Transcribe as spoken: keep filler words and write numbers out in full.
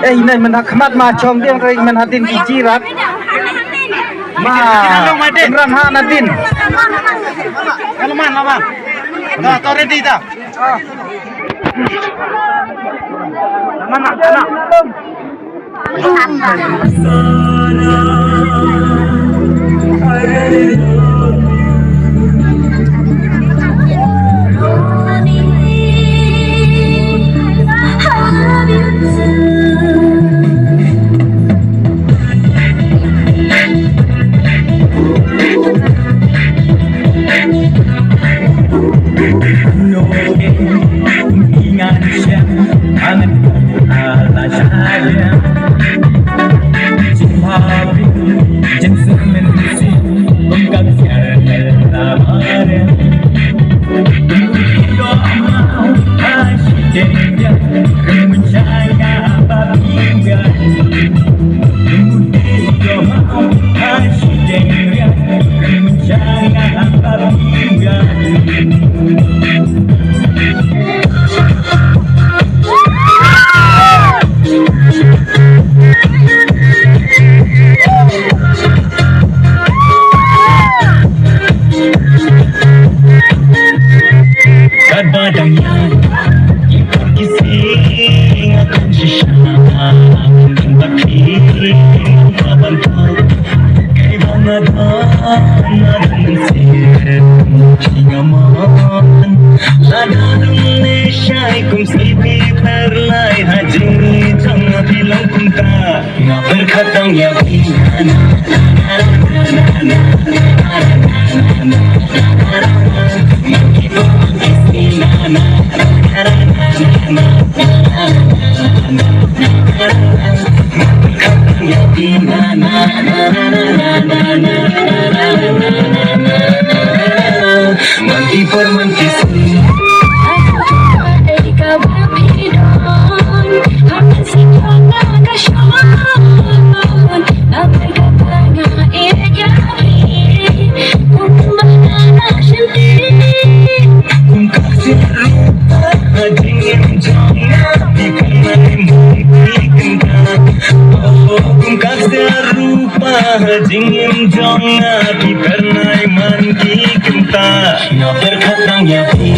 Eh, ine mynta khmat ma chong diang re mynta hadien ki jirat. Ma, kynran ha nadien. Laman, laman. Dah, dah ready dah. Laman, laman. Katba dang ïaid ki por ki sngi, nga kwah shisha ban bad phi, ban phi. Kaei ba nga don, nga don mynsiem, phi nga mon. Lada dang neh shai kum sngewbha, phi pher lai ha jingim jong nga, phi long kumta. Nga pyrkhat tang ïa phi. Monkey for monkey see. Kum ka ktien rupa ha jingim jong nga, phi kynmaw monkey kynta. Oh, kum ka ktien rupa ha jingim jong nga, phi kynmaw monkey kynta. Nga pyrkhat tang ïa phi.